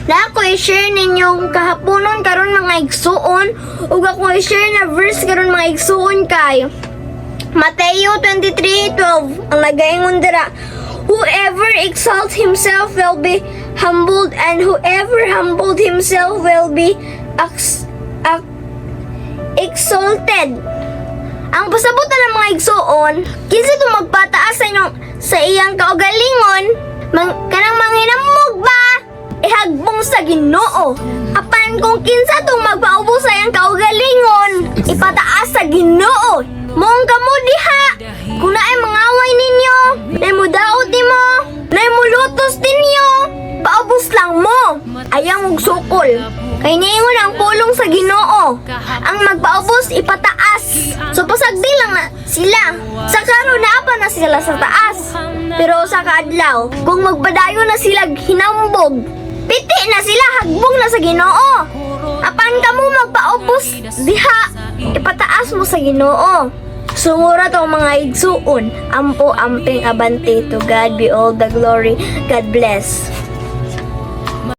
Na ako i-share ninyong kahaponon karon, mga igsuon, ug ako i-share na verse karon, mga igsuon, kay Mateo 23:12 ang nagaingon dira, "Whoever exalts himself will be humbled, and whoever humbled himself will be exalted." Ang pasabutan ng mga igsuon, kinsa to magpataas sa inyong sa iyang kaugalingon, kanang manghinamog ba, ihagbong sa Ginoo. Apan kung kinsa tong magpaubos sa iyang kaugalingon, ipataas sa Ginoo. Mong kamo diha, kung naay mangaway ninyo, naay mudaot nimo, naay mulutos ninyo, paubos lang mo. Ayaw og sukol. Kay niingon ang pulong sa Ginoo, ang magpaubos ipataas. So pasagdi lang na sila. Sa karon naa pa na sila sa taas. Pero sa kaadlaw, kung magpadayon na sila hinambog, piti na sila, hagbong na sa Ginoo. Apan kamo magpaubos diha, ipataas mo sa Ginoo. Sumura tong mga igsuon. Ampo, amping, abante. To God be all the glory. God bless.